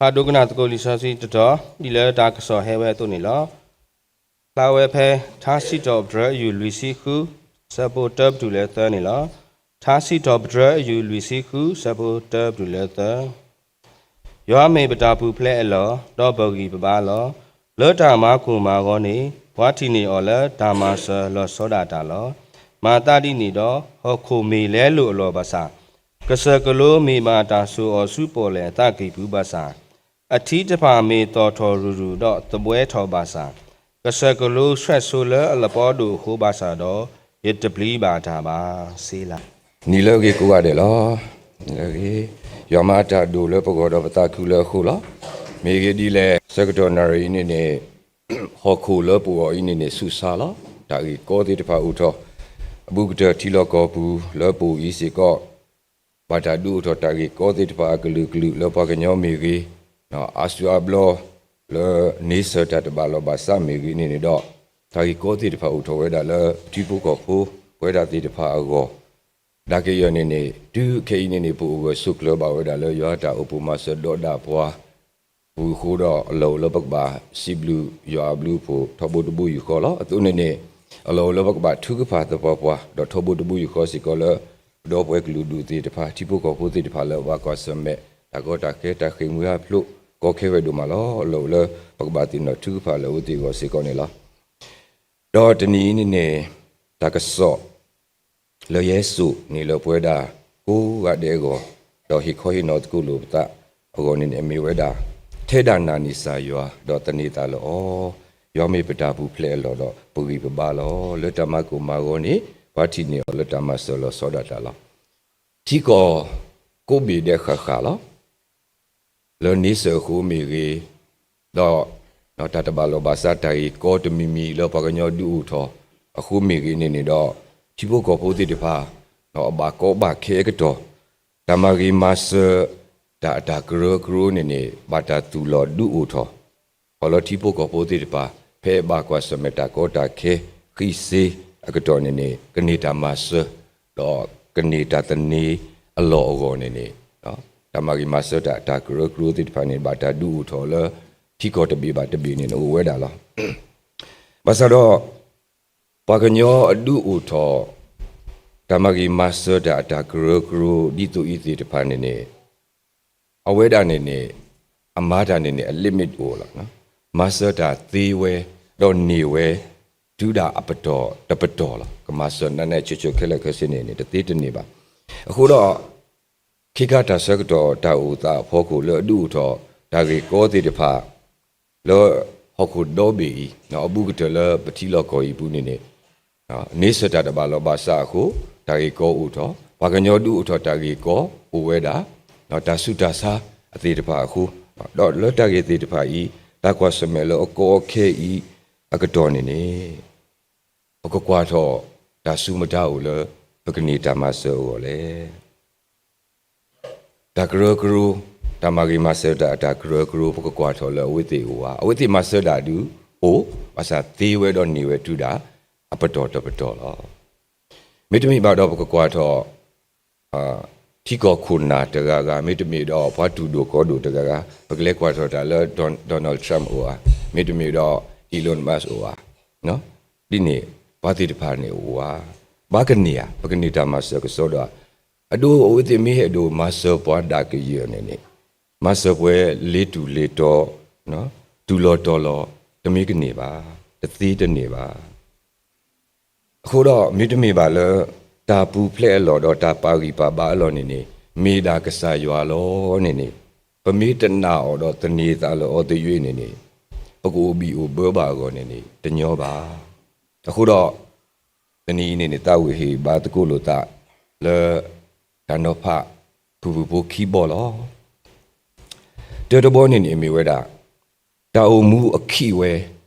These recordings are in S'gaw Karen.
ဖးဒိကနၣ်သကိးလံာ်စီဆှံတတီၤ ဒ်လၢတၢ်ကစီၣ်ဟဲဝဲအသိးန့ၣ်လီၤ. ဖျါဝဲဖဲ ထါစံးထီၣ်ပတြၢၤ အယူၢ်လွံၢ်ဆံဃု ဆၢဖိတၢပတုၤလၢသၢန့ၣ်လီၤ. ထါစံးထီၣ်ပတြၢၤ အယူၢ်လွံၢ်ဆံဃု ဆၢဖိတၢပတုၤလၢသၢ ယွၤမ့ၢ်ပတၢ်ပူၤဖျဲးအလီၢ်, ဒီးပဂံၢ်ပဘါလီၤ. လၢတၢ်မၤကိၢ်မၤဂီၤန့ၣ် ပှၤထံၣ်န့ၢ်အီၤလၢတၢ်မၤစၢၤလီၤဆီဒၣ်တၢ်လီၤ. မၤသးဒ်န့ၣ်ဒီး ဟီၣ်ခိၣ်မ့ၢ်လဲလိာ်အလီၢ်ဘၣ်ဆၣ်, ကစၢၢ်ကလိမ့ၢ်ဘၣ်တၢ်စိာ်အီၤဆူပီၣ်လဲၣ်အသးကံၢ်ပူၤဘၣ်ဆၣ်, အထံတဖၣ်မ့ၢ်သီၣ်ထီၣ်ရုၢ်ရုၢ်ဒီးသဘှဲထီၣ်ဘၣ်ဆၣ်, ကစၢၢ်ကလိဆှဲးဆိလၢအလပီဒိၣ်အဃိဘၣ်ဆၣ်ဒီး, ယတပျံၤဘၣ်တၢ်ဘၣ်. စ့လး. နံၤလၢအဂ့ၤကိးဂၤဒဲးလီၤ. နံၤလၢအဂ့ၤ, ယွၤမၤအတၢ်ဒိၣ်လၢပဂီၢ်ဒီးပသးခုလၢအဃိလီၤ. မ့ၢ်ဂ့ၤဒ်လဲၣ်, ဆၢကတီၢ်နၣ်ရံၣ်အံၤန့ၣ်န့ၣ် ဟီၣ်ခိၣ်လၢပဂီၢ်အံၤန့ၣ်န့ၣ် ဆူၣ်ဆါလီၤ. တၢ်ဂ့ၢ်ကီသ့ၣ်တဖၣ်အိၣ်ထီၣ်, အဘူးကတၢၢ်ထံလီၢ်ကီၢ်ပူၤလၢပအိၣ်အံၤစ့ၢ်ကီး ဘၣ်တၢ်ဒုးအိၣ်ထီၣ်တၢ်ဂ့ၢ်ကီသ့ၣ်တဖၣ်အကလုာ်ကလုာ်လၢပှၤကညီမ့ၢ်ဂ့ၤ, အါစုအါဘျီလၢန့ဆၢၣ်တၢ်တဘၣ်လီၢ်ဘၣ်စးမ့ၢ်ဂ့ၤန့ၣ်န့ၣ်ဒီး, တၢ်ဂ့ၢ်ကီသ့ၣ်တဖၣ်အိၣ်ထီၣ်ဝဲဒၣ်လၢထံဖိကီၢ်ဖိပဝဲဒၣ်သ့ၣ်တဖၣ်အဂီၢ်, ဒၣ်ကယဲၢ်န့ၣ်န့ၣ် တုၤခဲအံၤန့ၣ်န့ၣ် ပအိၣ်ဂၢၢ်ဆိးကျၢၤဘၣ်ဝဲဒၣ်လၢယွၤတၢ်အိၣ်ဖှိၣ်မၤစၢၤဒီးဒၣ်ပှၤ ပူၤအဃိဒီး အလီၢ်အိၣ်လၢပကဘၣ်စံးဘျုးယွၤအဘျုးအဖှိၣ်ထီဘိတဘိယူၢ်ဃီလီၤ. အသိးန့ၣ်န့ၣ် အလီၢ်အိၣ်လၢပကဘၣ်ထုကဖၣ်သပှၢ်ပှၢ် ဒီးထီဘိတဘိယူၢ်ဃီစ့ၢ်ကီးလၢ ပဒီပုၢ်ဝဲၢ်ကလုာ်ဒူၣ်သ့ၣ်တဖၣ် ထံဖိကီၢ်ဖိသ့ၣ်တဖၣ်လၢအဘၣ်ကွၢ်ဆၢၣ်မဲာ် တၢ်ကီတၢ်ခဲ တၢ်ဃ့ၢ်မှံဟးဖျိး ကီခဲဝဲဒိၣ်မးလီၤ. အလီၢ်အိၣ်လၢပကဘၣ်သ့ၣ်နီၣ်ထုကဖၣ်လၢအဝဲသ့ၣ်အဂီၢ်စ့ၢ်ကီးန့ၣ်လီၤ. ဒီးတနံၤအံၤန့ၣ်န့ၣ် တၢ်ကစီၣ် လၢယဟဲစိာ်န့ၢ်လၢပဝဲဒၣ်ကိးဂၤဒဲးအဂီၢ်, ဒီးဟ့ၣ်ခီဟ့ၣ်နီၤသကိးလိာ်ပသးအဂီၢ်န့ၣ်န့ၣ် အမ့ၢ်ဝဲဒၣ် ထဲဒၣ်နၢ်န့ၢ်စၢ်ယွၤ ဒီးသန့ၤသးလၢအီၤ, ယွၤမ့ၢ်ပတၢ်ပူၤဖျဲးအလီၢ်ဒီးပဂံၢ်ပဘါလီၤ. လၢတၢ်မၤကိၢ်မၤဂီၤန့ၣ် ပှၤထံၣ်န့ၢ်အီၤလၢတၢ်မၤစၢၤလီၤဆီဒၣ်တၢ်လီၤ. ထံကီၢ်ကိးဘ့ၣ်ဒဲးဃၣ်ဃၣ်လီၤ. လၢန့ဆၢၣ်အဃိမ့ၢ်ဂ့ၤ, ဒီးတၢ်တဘၣ်လီၢ်ဘၣ်စးတၢ်ဂ့ၢ်ကီတမံၤမံၤလၢပှၤကညီဒုးအိၣ်ထီၣ်အဃိမ့ၢ်ဂ့ၤန့ၣ်န့ၣ်ဒီး, ထံဖိကီၢ်ဖိသ့ၣ်တဖၣ် အဘၣ်ကီဘၣ်ခဲအကတီၢ်, တၢ်မၤဂ့ၤမၤစၢၤ တၢ်အတၢ်ကရၢကရိန့ၣ်န့ၣ် ဘၣ်တၢ်သူၣ်လီၤဒုးအိၣ်ထီၣ် ခီလၢထံဖိကီၢ်ဖိသ့ၣ်တဖၣ် ဖဲအဘၣ်ကွၢ်ဆၢၣ်မဲာ်တၢ်ကီတၢ်ခဲဃံးစ့အကတီၢ်န့ၣ်န့ၣ် ကန့ၢ်တၢ်မၤစၢၤ ဒီးကန့ၢ်တၢ်သန့ၤအလီၢ်အဂီၢ်န့ၣ်န့ၣ်, တၢ်မၤဂ့ၤမၤစၢၤတၢ်အတၢ်ကရၢကရိသ့ၣ်တဖၣ်န့ၣ် ဘၣ်တၢ်ဒုးအိၣ်ထီၣ်လၢ ထံကီၢ်တဘ့ၣ်ဘၣ်တဘ့ၣ်န့ၣ်န့ၣ်အိၣ်ဝဲဒၣ်လီၤ. ဘၣ်ဆၣ်ဒီး ပှၤကညီအဒုးအိၣ်ထီၣ် တၢ်မၤဂ့ၤမၤစၢၤတၢ်အတၢ်ကရၢကရိဒ်သိးအံၤသ့ၣ်တဖၣ်န့ၣ်န့ၣ် အဝဲဒၣ်န့ၣ်န့ၣ် အမၤတၢ်န့ၣ်န့ၣ် အ limit အိၣ်လီၤ. မၤစၢၤတၢ်သ့ဝဲ ဒီးန့ၢ်ဝဲ တုၤဒၣ်အပတီၢ်တပတီၢ်လီၤ. ကမၤစၢၤနးနးဆှဲးဆှဲးခဲလၢာ်ခဲဆ့န့ၣ်န့ၣ် တသ့တန့ၢ်ဘၣ်. အဃိဒီး ခ့ခါတၢ်ဆၢကတီၢ်တၢ်အိၣ်သးအဖီခိၣ်လၢအဒုးအိၣ်ထီၣ် တၢ်ဂ့ၢ်ကီသ့ၣ်တဖၣ် လၢဟီၣ်ခိၣ်ဒီဘ့ၣ်အံၤ အဘူးကတၢၢ်လၢပထံလီၢ်ကီၢ်အံၤအပူၤန့ၣ်န့ၣ် န့ဆၢၣ်တၢ်တဘၣ်လီၢ်ဘၣ်စးအဃိ တၢ်ဂ့ၢ်ကီအိၣ်ထီၣ်, ပှၤကညီဒုးအိၣ်ထီၣ်တၢ်ဂ့ၢ်ကီအိၣ်ဝဲဒၣ်, တၢ်ဆူးတၢ်ဆါအသ့ၣ်တဖၣ်အဃိ, ဒီးလၢတၢ်ဂ့ၢ်သ့ၣ်တဖၣ်အံၤ တၢ်ကွၢ်ဆၢၣ်မဲာ်လၢအကီအခဲအံၤအကတီၢ်န့ၣ်န့ၣ် ပကကွၢ်ထီၣ်တၢ်ဆူးမတၤအိၣ်လၢ ပကန့ၢ်တၢ်မၤစၢၤအဂီၢ်လဲၣ်. တၢ်ကရၢကရိ, တၢ်မၤဂ့ၤမၤစၢၤတၢ်အတၢ်ကရၢကရိ ပကကွၢ်ထီၣ်လၢအဝဲသ့ၣ်အိၣ်ဧါ. အဝဲသ့ၣ်မၤစၢၤတၢ်ဒုးအိၣ်, ဘၣ်ဆၣ်သ့ဝဲဒီးန့ၢ်ဝဲတုၤဒၣ်အပတီၢ်တပတီၢ်လီၤ. မ့တမ့ၢ်ဘၣ်ဒီးပကကွၢ်ထီၣ် ထံကီၢ်ခိၣ်နၢ်တဂၤဂၤ, မ့တမ့ၢ်ဒီးပှၤတူၢ်ဒိၣ်ကီဒိၣ်တဂၤဂၤ, ပကလဲၤကွၢ်ထီၣ်တၢ်လၢ Donald Trump အိၣ်ဧါ, မ့တမ့ၢ်ဒီး Elon Musk အိၣ်ဧါ, ဒ်န့ၣ် ပှၤသ့ၣ်တဖၣ်န့ၣ်အိၣ်ဧါ. ဘၣ်ကန့ၢ်ဧါ, ပကန့ၢ်တၢ်မၤစၢၤကစီဒီဧါ. အဒိ အဝဲသ့ၣ်မ့ၢ်ဟဲဒိၣ်မၤစၢၤပှၤဒၣ်ကယၢၢ်န့ၣ်န့ၣ်, မၤစၢၤပှၤလ့ၤတူၢ်လ့ၤတီၤ, တူၢ်လီၤတီၤလီၤ, တမ့ၢ်ကန့ၢ်ဘၣ်, တသ့တန့ၢ်ဘၣ်. အဃိဒီး မ့တမ့ၢ်ဘၣ်လၢ တၢ်ပူၤဖျဲးအလီၢ်ဒီးတၢ်ပာ်ဂံၢ်ပာ်ဘါအလီၢ်န့ၣ်န့ၣ် မ့ၢ်ဒၣ်ကစၢ်ယွၤလီၤန့ၣ်န့ၣ်, ပမ့ၢ်တနာ်အီၤဒီးသန့ၤသးလၢအီၤသယုၢ်န့ၣ်န့ၣ်, ပကအိၣ်ဘံၣ်အိၣ်ဘၢဘၣ်အဂီၢ်န့ၣ်န့ၣ် တညီဘၣ်. အဃိဒီး တနံၤအံၤန့ၣ်န့ၣ် သးဝံၣ်ဟ့ၣ်ဘါသကိးလိာ်သးလၢ တၢ်နီၤဖး ဖုၣ်ဖုၣ်ဖိခံဘီလီၤ. တၢတဘီန့ၣ်န့ၣ် မ့ၢ်ဝဲဒၣ် တၢ်အိၣ်မူအခ့အဝဲ,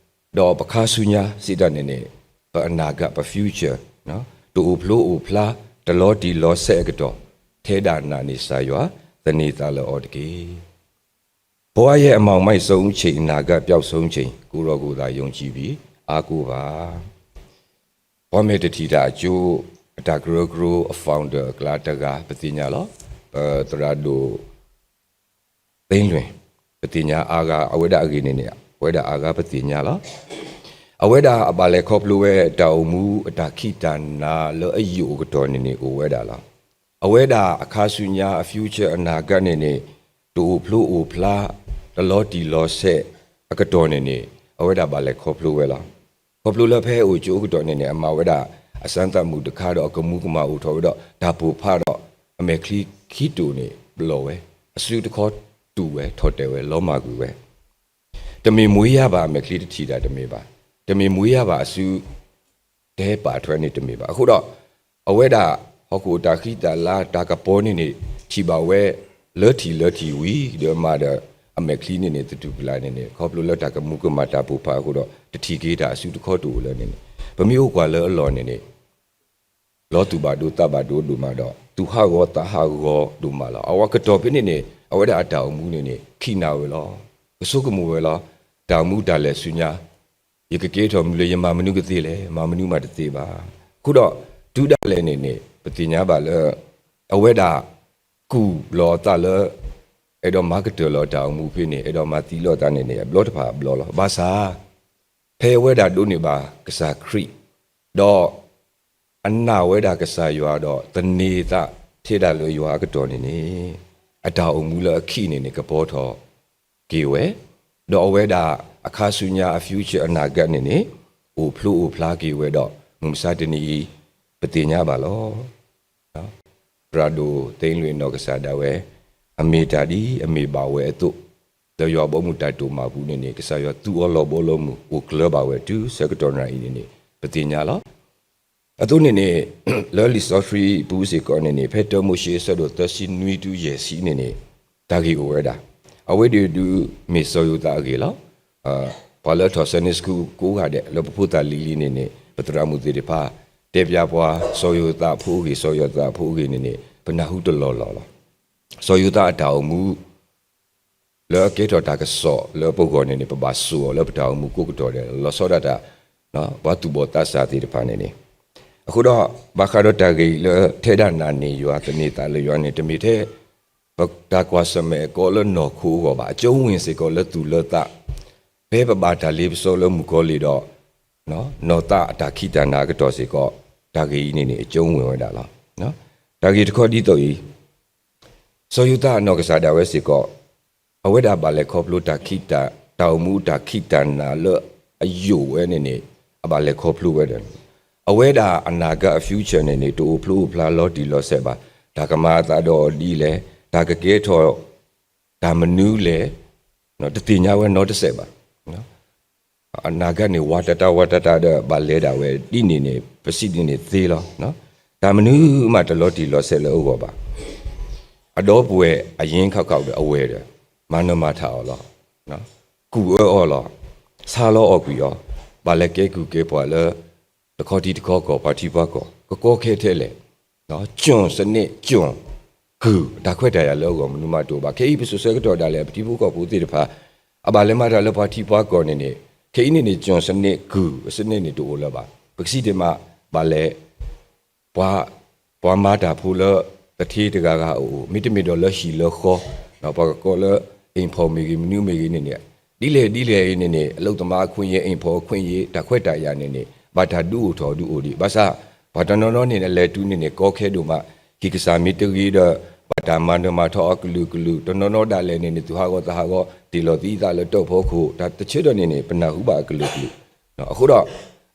ဒီးပခါဆူညါစံးတၢ်န့ၣ်န့ၣ် ပအနာ်ကၢ် ပ future တအိၣ်ဖျိအိၣ်ဖျါ တလီၤတံၢ်လီၤဆဲးအကတီၢ်, ထဲဒၣ်နာ်န့ၢ်စၢ်ယွၤ သန့ၤသးလၢအီၤတက့ၢ်. ဘဝရဲ့အမှောင်မိုက်ဆုံးအချိန်, အနာဂတ်ပျောက်ဆုံးချိန်ကိုတော့ ကိုယ်သာယုံကြည်ပြီး အားကိုးပါ. ပှၤမဲာ်တထံၣ်တၢ်အကၠိ အတၢ်ကရၢကရိအ founder အကျါတဂၤ ပသ့ၣ်ညါလီၤ. ပသရၣ်ဒိၣ် သိန်းလွင် ပသ့ၣ်ညါအါဂၤ အဝဲဒၣ်အဂ့ၢ်န့ၣ်န့ၣ် အဝဲဒၣ်အါဂၤပသ့ၣ်ညါလီၤ. အဝဲဒၣ်အဘၣ်လဲၤခီဖျိဝဲတၢ်အိၣ်မူအတၢ်ခံးတၢ်နၤလၢအယိာ်အကတီၢ်န့ၣ်န့ၣ်အိၣ်ဝဲဒၣ်လီၤ. အဝဲဒၣ်အခါဆူညါအ future အနာဂတ်န့ၣ်န့ၣ် တအိၣ်ဖျိအိၣ်ဖျါ တလီၤတံၢ်လီၤဆဲးအကတီၢ်န့ၣ်န့ၣ် အဝဲဒၣ်ဘၣ်လဲၤခီဖျိဝဲလီၤ. ခီဖျိလၢဖဲအအိၣ်ကၠိအကတီၢ်န့ၣ်န့ၣ် အမၤဝဲဒၣ်အစၢ်သးမုာ်တခါဒီးအကမူကမၣ်အိၣ်ထီၣ်ဝဲဒီး တၢ်ပိၢ်ဖးဒီးအမဲာ်ချံခံတိာ်န့ၣ် လီၤဝဲ, အစုတခီတူာ်ဝဲ ထီၣ်တဲာ်ဝဲ လီၤမၢ်ကွံာ်ဝဲ တမ့ၢ်မူယါဘၣ် အမဲာ်ချံတထံၣ်တၢ်တမ့ၢ်ဘၣ်, တမ့ၢ်မူယါဘၣ် အစု တဟဲပာ်ထွဲန့ၣ်တမ့ၢ်ဘၣ်. အဃိဒီး အဝဲဒၣ် ဟီၣ်ခိၣ်တၢ်ဃံတၢ်လၤတၢ်ကပီၤန့ၣ်န့ၣ် ထံၣ်ဘၣ်ဝဲ လၢထံၣ်လၢထံၣ်ဝံၤဒီးမးဒီး အမဲာ်ချံန့ၣ်န့ၣ် သတူၢ်ကလာ်န့ၣ်န့ၣ် ခီဖျိလၢတၢ်ကမူကမၣ်တၢ်ပိၢ်ဖးအဃိဒီး တထံၣ်က့ၤတၢ်အစုတခီတူာ်လၢန့ၣ်န့ၣ် ပမ့ၢ်အိၣ်ကွၢ်လၢအလီၢ်န့ၣ်န့ၣ် လီၤသူၣ်ဘၣ်ဒိသးဘၣ်ဒိဒိၣ်မးဒီး သူၣ်ဟးဂီၤသးဟးဂီၤဒိၣ်မးလီၤ. အဝဲကတီၢ်ဖဲန့ၣ်န့ၣ် အဝဲဒၣ်အတၢ်အိၣ်မူန့ၣ်န့ၣ် ခံးနၤဝဲလီၤ. ကဆိကမိၣ်ဝဲလီၤ. တၢ်အိၣ်မူတၢ်လဲၤဆူညါ ယကကဲထီၣ်မနုၤလဲၣ်, ယမၤမနုၤကသ့လဲၣ်, မၤမနုၤမးတသ့ဘၣ်. အဃိဒီး တုၤဒၣ်လဲာ်န့ၣ်န့ၣ် ပသ့ၣ်ညါဘၣ်လၢ အဝဲဒၣ် ကူၣ်လီၤအသးလၢ အဲၣ်ဒိးမၤကတၢၢ်လီၤတၢ်အိၣ်မူဖဲန့ၣ် အဲၣ်ဒိးမၤသံလီၤသးန့ၣ်န့ၣ် အဘျီတဖၣ်အဘျီလီၤ. ဘၣ်ဆၣ် ဖဲအဝဲဒၣ်ဒိးန့ၢ်ဘၣ်ကစၢ်ခရံာ် ဒီး အနာ်ဝဲဒၣ်ကစၢ်ယွၤဒီး သန့ၤသးထဲဒၣ်လၢယွၤအကတီၢ်န့ၣ်န့ၣ် အတၢ်အိၣ်မူလၢအခံးန့ၣ်န့ၣ် ကပီၤထီၣ်က့ၤဝဲ, ဒီးအဝဲဒၣ်အခါဆူညါအ future အနာ်က့န့ၣ်န့ၣ် အိၣ်ဖျိအိၣ်ဖျါက့ၤဝဲဒီး မုၢ်မဆါတနံၤအံၤ ပသ့ၣ်ညါဘၣ်လီၤ. သရၣ်ဒိၣ်သ့လွံၣ်အနီၢ်ကစၢ်ဒၣ်ဝဲ အမ့ၢ်တၢ်ဒ်အမ့ၢ်ဘၣ်ဝဲအသိး လၢယွၤဘီမုၢ်တၢ်တိာ်မၤပူၤန့ၣ်န့ၣ် ကစၢ်ယွၤသူအီၤလီၤဘီလီၤမုၢ် အိၣ်ကျၢၤဘၣ်ဝဲတုၤဆၢကတီၢ်နၣ်ရၤအံၤန့ၣ်န့ၣ် ပသ့ၣ်ညါလီၤ. အသိးန့ၣ်န့ၣ် လၢလံာ်စီဆှံပူၤစ့ၢ်ကီးန့ၣ်န့ၣ် ဖဲတၢမိၤၡ့အဆၢဒိၣ်သၢဆံနွံတုၤယဲၢ်ဆံန့ၣ်န့ၣ် တၢ်ဂ့ၢ်အိၣ်ဝဲဒၣ် အဝဲဒၣ်ဒုးမ့ၢ်စီၤယိၤသးအဂ့ၢ်လီၤ. ပှၤလၢအထီၣ် Sunday School ကိးဂၤဒဲး လၢပဖိသၣ်လံၤလံၤန့ၣ်န့ၣ် ပသရၣ်မုၣ်သ့ၣ်တဖၣ် တဲပၠးပှၤ စီၤယိၤသးအဖိအဂ့ၢ် စီၤယိၤသးအဖိအဂ့ၢ်န့ၣ်န့ၣ် ပနၢ်ဟူတလီၢ်လီၢ်လီၤ. စီၤယိၤသးအတၢ်အိၣ်မူ လၢအကဲထီၣ်တၢ်ကစီၣ်လၢပဂီၢ်န့ၣ်န့ၣ် ပဘၣ်စိာ်အီၤလၢပတၢ်အိၣ်မူကိးကတီၢ်ဒဲး လီၤဆီဒၣ်တၢ် ပှၤသူၣ်ဘီၣ်သးစၢ်သ့ၣ်တဖၣ်န့ၣ်န့ၣ် အဃိဒီး ဘၣ်ဃးဒီးတၢ်ဂ့ၢ်လၢထဲဒၣ်နာ်န့ၢ်ယွၤ သန့ၤသးလၢယွၤန့ၣ် တမ့ၢ်ထဲ ပတၢ်ကွၢ်ဆၢၣ်မဲာ်အကိးလၢနီၢ်ခိအဂီၢ်ဘၣ်, အကၠိဝ့ၢ်စ့ၢ်ကီးလၢသူၣ်လၢသး ဖဲပဘၣ်တၢ်လ့ပစီလၢမုၣ်ကီၤလံၢ်ဒီး နီၢ်သးအတၢ်ခံးတၢ်နၤအကတီၢ်စ့ၢ်ကီး တၢ်ဂ့ၢ်အံၤန့ၣ်န့ၣ် အကၠိဝ့ၢ်ဝဲဒၣ်လီၤ. တၢ်ဂ့ၢ်တခီဒ်သိးအံၤ စီၤယိၤသးအနီၢ်ကစၢ်ဒၣ်ဝဲစ့ၢ်ကီး အဝဲဒၣ်ဘၣ်လဲၤခီဖျိတၢ်ခံးတၢ် တၢ်အိၣ်မူတၢ်ခံးတၢ်နၤလၢအယိာ်ဝဲန့ၣ်န့ၣ် အဘၣ်လဲၤခီဖျိဝဲဒၣ်န့ၣ် အဝဲဒၣ်အနာ်က့အ future န့ၣ်န့ၣ် တအိၣ်ဖျိအိၣ်ဖျါလီၤတံၢ်လီၤဆဲးဘၣ်, တၢ်ကမၤအသးဒီးအီၤဒ်လဲၣ်, တၢ်ကကဲထီၣ် တၢ်မနုၤလဲၣ်, တသ့ၣ်ညါဝဲနီတစဲးဘၣ်. အနာ်က့န့ၣ် ဝးတၢ်တၢ်ဝးတၢ်တၢ်ဒီး ဘၣ်လဲၤဒၣ်ဝဲဒ်န့ၣ်န့ၣ် ပစံးဒ်န့ၣ်သ့လီၤ. တၢ်မနုၤမးတလီၤတံၢ်လီၤဆဲးလၢအဂီၢ်ဘၣ်. အဒီပုၢ်ဝဲၢ်အရ့ခီၣ်ခီၣ်ဒီးအဝဲၢ်ဒီး မၤနၢၤမၤထးအီၤလီၤ. ကူၣ်အၢအီၤလီၤ. ဆါလီၤအီၣ်ကွံာ်အီၤ, ဘၣ်လဲၤကဲကုၢ်ကဲပှၤလၢ တခီထံတခီကီၢ် ပှၤထံပှၤကီၢ် ကကီခဲထဲလဲၣ် ကျွန်စနစ် ကျွန် ကုၢ် တၢ်ခွဲးတၢ်ယာ်လၢအဂီၢ်မနုၤမးတအိၣ်ဘၣ်. ခဲအံၤပစိၤဆၢကတီၢ်ဒၣ်လဲာ် ပထံဖိကီၢ်ဖိသ့ၣ်တဖၣ် အဘၣ်လဲၤမၤတၢ်လၢပှၤထံပှၤကီၢ်န့ၣ်န့ၣ် ခဲအံၤန့ၣ်န့ၣ် ကျွန်စနစ် ကုၢ်စနစ်န့ၣ်တအိၣ်လၢၤဘၣ်. ပကစံးတ့ၢ်မး ဘၣ်လဲၤ ပှၤ ပှၤမၤတၢ်ဖိလၢ သထ့တဂၤဂၤအအိၣ် မ့တမ့ၢ်ဒီးလၢဟံၣ်လၢဃီ ပှၤကကိးလၢ အိမ်ဖော်မ့ၢ်ဂ့ၤ မနုၤမ့ၢ်ဂ့ၤန့ၣ်န့ၣ် ဒ်လဲၣ်ဒ်လဲၣ်အံၤန့ၣ်န့ၣ် အလုပ်သမားအခွင့်အရေး အိမ်ဖော်အခွင့်အရေး တၢ်ခွဲးတၢ်ယာ်န့ၣ်န့ၣ် ဘၣ်တၢ်ဒုးအိၣ်ထီၣ်ဒုးအိၣ်ဒံး ဘၣ်ဆၣ် ပှၤတနီၤနီၤန့ၣ် အလဲၤတုၤန့ၣ်န့ၣ် ကီခဲဒိၣ်မး ဟံၣ်ကစၢ်မ့ၢ်တဂ့ၤဒီး ဘၣ်တၢ်မၤနၢၤမၤထီအကလုာ်ကလုာ် တနီၤနီၤဒၣ်လဲာ်န့ၣ်န့ၣ် သူၣ်ဟးဂီၤသးဟးဂီၤ တ့ၢ်လီၤသံသးလၢတၢ်ဖီခိၣ် တၢ်တဆၢဒီးန့ၣ်န့ၣ် ပနၢ်ဟူဘၣ်အကလုာ်ကလုာ် အဃိဒီး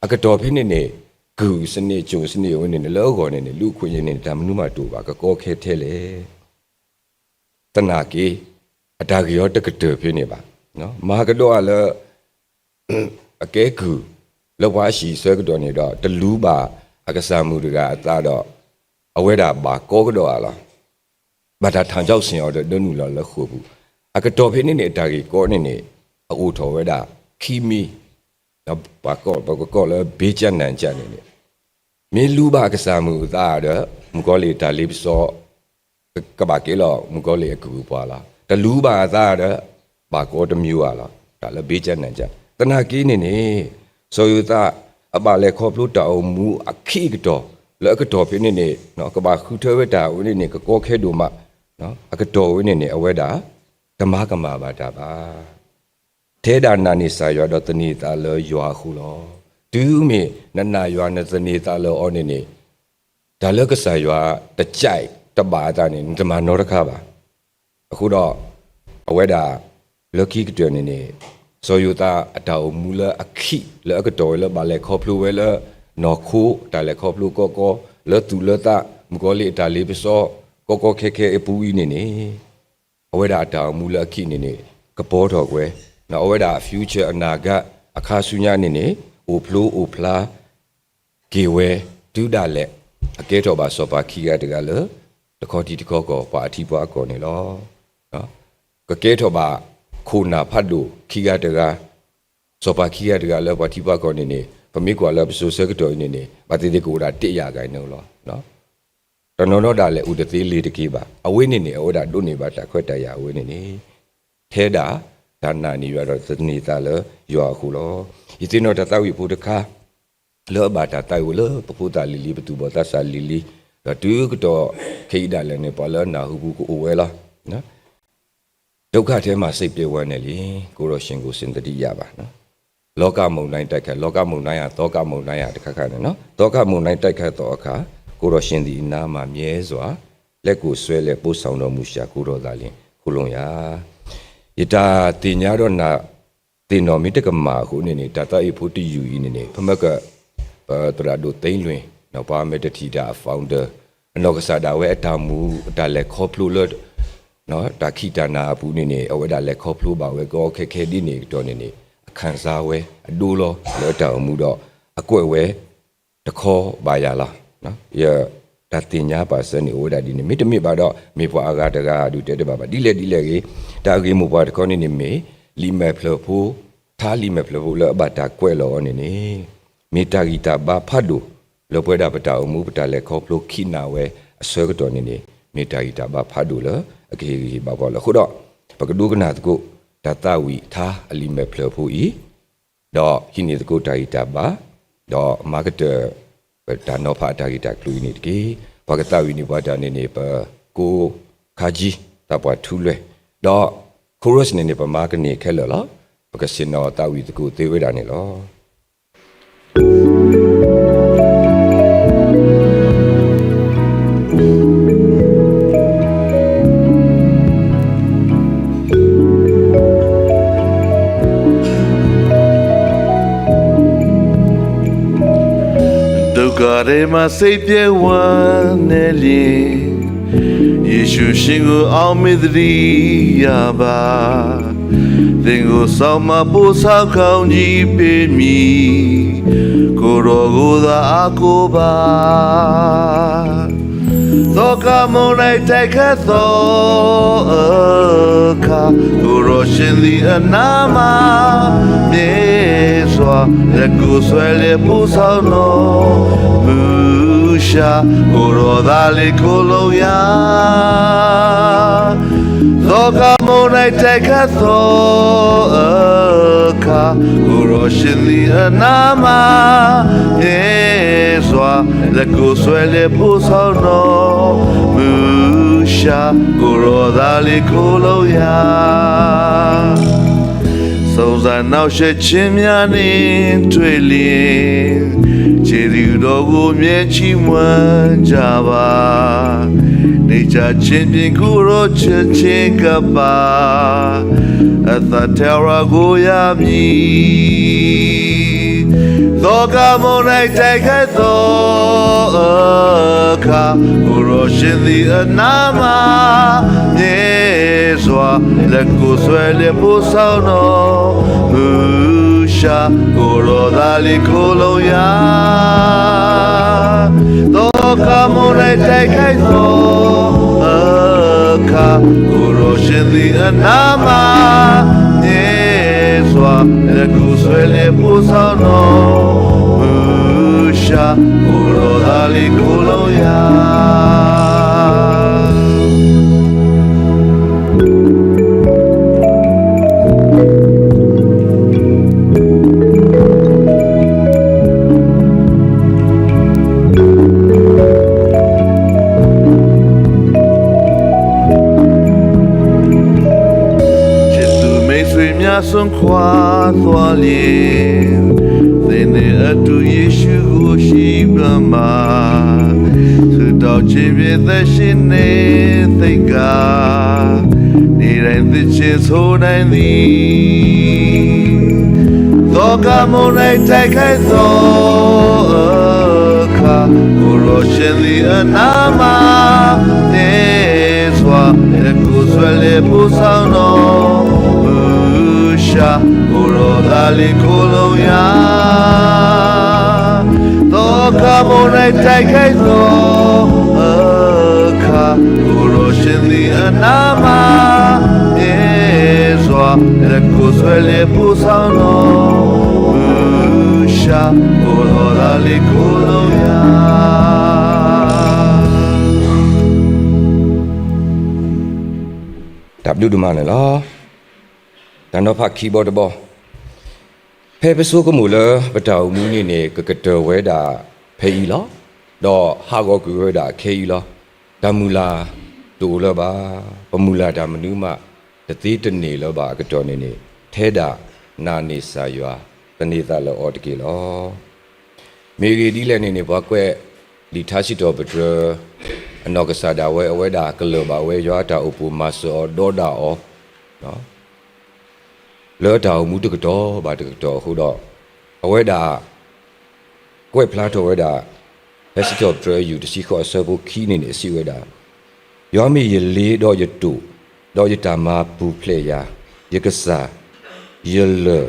အကတီၢ်ဖဲန့ၣ်န့ၣ် ကုၢ်စနစ် ကျွန်စနစ် အဝဲန့ၣ်န့ၣ် လၢအဂီၢ်န့ၣ်န့ၣ် လူ့အခွင့်အရေးန့ၣ်န့ၣ် တၢ်မနုၤမးတအိၣ်ဘၣ် ကကီခဲထဲလဲၣ် သနာ်က့ အတၢ်ဂ့ၢ်အီၤတကတၢၢ်ဖဲန့ၣ်ဘၣ်. မၤကဒီးအလၢ အကဲကုၢ် လၢပှၤအဟံၣ်ဆၢကတီၢ်န့ၣ်ဒီး တလူၤဘၣ်အကစၢ်မုၣ်တဂၤအသးဒီး အဝဲဒၣ်ဘၣ်ကီကဒီးအလီၤ. ဘၣ်တၢ်ထီၣ်ကၠီၣ်ဆ့ၣ်အီၤဒီး ဒၢနုာ်လီၤလၢဃိာ်ပူၤ အကတီၢ်ဖဲန့ၣ်န့ၣ် အတၢ်ဂ့ၢ်ကီန့ၣ်န့ၣ် အအိၣ်ထီၣ်ဝဲဒၣ် ခံမံၤ ပကကိးလၢ ဘ့ကၠၣ်နၣ်ကၠၣ် န့ၣ်န့ၣ် မ့ၢ်လူၤဘၣ်အကစၢ်မုၣ်အသးဒီး မုၣ်ကီၤလံၢ်တၢ်လ့ပစီ ကဘၣ်ကဲလီၤ မုၣ်ကီၤလံၢ်အကုၢ်အပှၤလီၤ. တလူၤဘၣ်အသးဒီး ဘၣ်ကီတမံၤဘၣ်လီၤ. တၢ်လၢဘ့ကၠၣ်နၣ်ကၠၣ် သနာ်က့န့ၣ်န့ၣ် စီၤယိၤသး အဘၣ်လဲၤခီဖျိတၢ်အိၣ်မူအခံးအကတီၢ် လၢအကတီၢ်ဖဲန့ၣ်န့ၣ် ကဘၣ်ဃုထၢဝဲတၢ်ဝဲန့ၣ်န့ၣ် ကကီခဲဒိၣ်မး အကတီၢ်ဝဲန့ၣ်န့ၣ် အဝဲဒၣ် တမၤကမၣ်ဘၣ်တၢ်ဘၣ်. ထဲဒၣ်နာ်န့ၢ်ကစၢ်ယွၤဒီးသန့ၤသးလၢယွၤအဃိလီၤ. တုၤမ့ၢ်နနာ်ယွၤနသန့ၤသးလၢအီၤန့ၣ်န့ၣ်, တၢ်လၢကစၢ်ယွၤတကြိုက်တဘၣ်အသးန့ၣ် နတမၤနီတခါဘၣ်. အဃိဒီး အဝဲဒၣ် လၢခံကတၢၢ်န့ၣ်န့ၣ် စီၤယိၤသးအတၢ်အိၣ်မူလၢအခံးလၢအကတီၢ်ဝဲလၢဘၣ်လဲၤခီဖျိဝဲလၢ နီၢ်ခိတၢ်လဲၤခီဖျိကီကီ, လၢသူၣ်လၢသး, မုၣ်ကီၤလံၢ်အတၢ်လ့ပစီ ကီကီခဲခဲအပူၤအံၤန့ၣ်န့ၣ် အဝဲဒၣ်အတၢ်အိၣ်မူလၢအခံးန့ၣ်န့ၣ် ကပီၤထီၣ်ကွံာ်, အဝဲဒၣ် future အနာဂတ် အခါဆူညါန့ၣ်န့ၣ် အိၣ်ဖျိအိၣ်ဖျါ က့ၤဝဲ တုၤဒၣ်လဲာ် အကဲထီၣ်ဘၣ်စီၤပၤခံဂၤတဂၤလၢ တခီထံတခီကီၢ် ပှၤအထံပှၤအကီၢ်န့ၣ်လီၤ. ကကဲထီၣ်ဘၣ်ခိၣ်နၢ်ဖးဒိၣ်ခံဂၤတဂၤ, စီၤပၤခံဂၤတဂၤလၢပှၤထံပှၤကီၢ်န့ၣ်န့ၣ် ပမ့ၢ်ကွၢ်လၢပစိၤဆၢကတီၢ်အံၤန့ၣ်န့ၣ် ဘၣ်သ့ၣ်သ့ၣ်ကအိၣ်ဒၣ်တ့ၢ်ယၤဂၤန့ၣ်လီၤ. တနီၤနီၤဒၣ်လဲာ်အိၣ်တသ့လ့ၤတက့ၤဘၣ်. အဝဲန့ၣ်န့ၣ် အဝဲဒၣ်ဒိးန့ၢ်ဘၣ်တၢ်ခွဲးတၢ်ယာ်အဝဲန့ၣ်န့ၣ် ထဲဒၣ် တၢ်နာ်န့ၢ်ယွၤဒီးသန့ၤသးလၢယွၤအဃိလီၤ. ယသ့ၣ်နီၣ်တၢ်သးဝံၣ်ဖိတခါ လၢအဘၣ်တၢ်သးဝံၣ်လၢပဖိသၣ်လံၤလံၤ ပသူၣ်ဘီၣ်သးစၢ်လံၤလံၤ, ဒီးတုၤကတီၢ်ခဲအံၤဒၣ်လဲာ်န့ၣ် ပှၤလၢအနၢ်ဟူပူၤကအိၣ်ဝဲလီၤ. ဒုက္ခထဲမှာစိတ်ပျက်ဝမ်းနည်းလံ, ကိုယ်တော်ရှင်ကို စံသတိရပါ. လောကမုန်တိုင်းတိုက်ခတ်, လောကမုန်တိုင်း သီကမုန်တိုင်း တခါခါန့ၣ်, သီကမုန်တိုင်းတိုက်ခတ်သောအခါ, ကိုယ်တော်ရှင်သည်အနားမှာမြဲစွာ လက်ကိုဆွဲလျက်ပို့ဆောင်တော်မူရှာ ကိုယ်တော်သာလျှင်ခိုလှုံရာ. ယတၢ်သ့ၣ်ညါဒီးနၢ်သ့ၣ်နီၣ်မ့ၢ်တကမၣ်အဃိန့ၣ်န့ၣ် တၢ်သးဝံၣ်ဖိတယုၢ်အံၤန့ၣ်န့ၣ် ပမ့ၢ်က ပသရၣ်ဒိၣ်သ့လွ့ၣ် ပှၤမဲာ်တထံၣ်တၢ်အ founder အနီၢ်ကစၢ်ဒၣ်ဝဲအတၢ်မူအတၢ်လဲၤခီဖျိလၢ တၢ်ခံးတၢ်နၤအပူၤန့ၣ်န့ၣ် အဝဲဒၣ်လဲၤခီဖျိဘၣ်ဝဲကီခဲခဲဒ်န့ၣ်အကတီၢ်န့ၣ်န့ၣ် အခၣ်စါဝဲအဒိလီၤလၢအတၢ်အိၣ်မူဒီး အကွဲးဝဲတခီဘၣ်ယၤလီၤ. ယတၢ်သ့ၣ်ညါပာ်စၢၤန့ၣ်အိၣ်ဝဲဒၣ်ဒ်န့ၣ် မ့တမ့ၢ်ဘၣ်ဒီး မ့ၢ်ပှၤအဂၤတဂၤဒုးတဲတဘၣ်ဘၣ် ဒ်လဲၣ်ဒ်လဲၣ်ဂ့ၤ, တၢ်အဂ့ၢ်မိၢ်ပှၢ်တခီန့ၣ်န့ၣ်မ့ၢ် လံာ်မဲာ်ဖျၢၣ်ဖိ, ထါလံာ်မဲာ်ဖျၢၣ်ဖိလၢအဘၣ်တၢ်ကွဲးလီၤအီၤန့ၣ်န့ၣ် မ့ၢ်တၢ်ဂံၢ်တၢ်ဘါဖးဒိၣ် လၢပဝဲဒၣ်ပတၢ်အိၣ်မူပတၢ်လဲၤခီဖျိခံးနၤဝဲအဆၢကတီၢ်န့ၣ်န့ၣ် မ့ၢ်တၢ်ဂံၢ်တၢ်ဘါဖးဒိၣ်လၢအကဟ့ၣ်ဂံၢ်ဟ့ၣ်ဘါပှၤလီၤ. အဃိဒီး ပကဒိကနၣ်သကိး တၢ်သးဝံၣ်ထါအလံာ်မဲာ်ဖျၢၣ်ဖိအံၤ ဒီးဟံးန့ၢ်သကိးတၢ်ဂံၢ်တၢ်ဘါ, ဒီးမၤကတၢၢ် ပတၢ်နီၤဖးအတၢ်ဂ့ၢ်တၢ်ကျိၤအံၤန့ၣ်တက့ၢ်. ပှၤကသးဝံၣ်န့ၢ်ပှၤတၢ်န့ၣ်န့ၣ် ပကိးခါကံ သးပှၢ်ထူလွဲၢ်, ဒီး chorus န့ၣ်န့ၣ် ပမၤကန့ၢ်ခဲလၢာ်လီၤ. ပကဆ့ၣ်နီၤသးဝံၣ်သကိးသ့ဝဲဒၣ်န့ၣ်လီၤ. ဒုက္ခထဲမှာစိတ်ပျက်ဝမ်းနည်းလျှင်, ယေရှုရှင်ကို အောက်မေ့သတိရပါ. သင်ကို ဆောင်မပို့ဆောင်ကောင်းကြီးပေးမည်, ကိုယ်တော်ကိုသာ အားကိုးပါ. သောကမုန်တိုင်း တိုက်ခတ်သောအခါ, ကိုယ်တော်ရှင်သည် အနားမှာ မြဲစွာ လက်ကိုဆွဲလျက် ပို့ဆောင်တော်မူရှာ, ကိုယ်တော်သာလျှင် ခိုလှုံရာ. သောကမုန်တိုင်း တိုက်ခတ်သောအခါ, ကိုယ်တော်ရှင်သည် အနားမှာ မြဲစွာ လက်ကိုဆွဲလျက် ပို့ဆောင်တော်မူရှာ, ကိုယ်တော်သာလျှင် ခိုလှုံရာ. စုံစမ်းနှောင့်ယှက်ခြင်းများနှင့်တွေ့လျှင်, ကျေးဇူးတော်ကို မြဲချီးမွမ်းကြပါ. နေကြခြင်းဖြင့် ကိုယ်တော်ချစ်ခြင်းကပ်ပါ, အသက်တာကိုရမည်. သောကမုန်တိုင်း တိုက်ခတ်သောအခါ, ကိုယ်တော်ရှင်သည် အနားမှာ မြဲစွာ လက်ကိုဆွဲလျက် ပို့ဆောင်တော်မူရှာ, ကိုယ်တော်သာလျှင် ခိုလှုံရာ. သောကမုန်တိုင်း တိုက်ခတ်သောအခါ, ကိုယ်တော်ရှင်သည် အနားမှာ မြဲစွာ လက်ကိုဆွဲလျက် ပို့ဆောင်တော်မူရှာ, ကိုယ်တော်သာလျှင် ခိုလှုံရာ. ဒုက္ခထဲမှာစိတ်ပျက်ဝမ်းနည်းလျှင်, ယေရှုရှင်ကို အောက်မေ့သတိရပါ. သင်ကို ဆောင်မပို့ဆောင်ကောင်းကြီးပေးမည်, ကိုယ်တော်ကိုသာ အားကိုးပါ. သောကမုန်တိုင်း တိုက်ခတ်သောအခါ, ကိုယ်တော်ရှင်သည် အနားမှာ မြဲစွာ လက်ကိုဆွဲလျက် ပို့ဆောင်တော်မူရှာ, ကိုယ်တော်သာလျှင် ခိုလှုံရာ. သောကမုန်တိုင်း တိုက်ခတ်သောအခါ, ကိုယ်တော်ရှင်သည် အနားမှာ မြဲစွာ လက်ကိုဆွဲလျက် ပို့ဆောင်တော်မူရှာ, ကိုယ်တော်သာလျှင် ခိုလှုံရာ. စွန့်ခွါသွားလျှင် သင်နှင့်အတူယေရှုကိုရှိပါမှာ ဆုတောင်းခြင်းဖြင့်သက်ရှင်နေသင်က နေ့တိုင်းသီချင်းဆိုနိုင်သည် သောကမုန်တိုင်းတိုက်ခိုက်သောအခါ ကိုယ်တော်ရှင်သည်အနားမှာ စွာ လက်ကိုဆွဲလျက်ပို့ဆောင်တော်မူရှာ ကိုယ်တော်သာလျှင်ခိုလှုံရာ သောကမိုး၌တိုက်ခိုက်သောအခါ ကိုယ်တော်ရှင်သည်အနားမှာမြဲစွာ လက်ကိုဆွဲလျက်ပို့ဆောင်တော်မူရှာ ကိုယ်တော်သာလျှင်ခိုလှုံရာ တၢ်ဘျုးဒိၣ်မးန့ၣ်လီၤ. တၢ်နီၤဖးခံဘီတဘီ, ဖဲပဆိကမိၣ်လၢပတၢ်အိၣ်မူန့ၣ်န့ၣ် ကကတၢၢ်ဝဲဒၣ်ဖဲအံၤလီၤ. ဒီးဟးဂီၤကွံာ်ဝဲဒၣ်ခဲအံၤလီၤ. တၢ်မုၢ်လၢ်တအိၣ်လၢၤဘၣ်, ပမုၢ်လၢ်တၢ်မနုၤမး တသ့တန့ၢ်လၢၤဘၣ်အကတီၢ်န့ၣ်န့ၣ် ထဲဒၣ်နာ်န့ၢ်စၢ်ယွၤ သန့ၤသးလၢအီၤတက့ၢ်လီၤ. မ့ၢ်ဂ့ၢ်ဒ်လဲၣ်န့ၣ်န့ၣ် ပှၤကွဲးလံာ်ထါစံးထီၣ်ပတြၢၤ အနီၢ်ကစၢ်ဒၣ်ဝဲ အဝဲဒၣ်ကလၢၢ်ဘၣ်ဝဲယွၤအတၢ်အိၣ်ဖှိၣ်မၤစၢၤအီၤဒီးဒၣ်အီၤ လၢတၢ်အိၣ်မူတကတီၢ်ဘၣ်တကတီၢ်အဃိဒီး အဝဲဒၣ် ကွဲးဖျါထီၣ်ဝဲဒၣ် ဖဲစံးထီၣ်ပတြၢၤအယူၢ်တဆံဃိးအဆၢဖိခံန့ၣ်န့ၣ် စံးဝဲဒၣ်, ယွၤမ့ၢ်ယလ့ဒီးယတိာ်, ဒီးယတၢ်မၤပူၤဖျဲးယၤ, ယကစၢ်, ယလၢၢ်,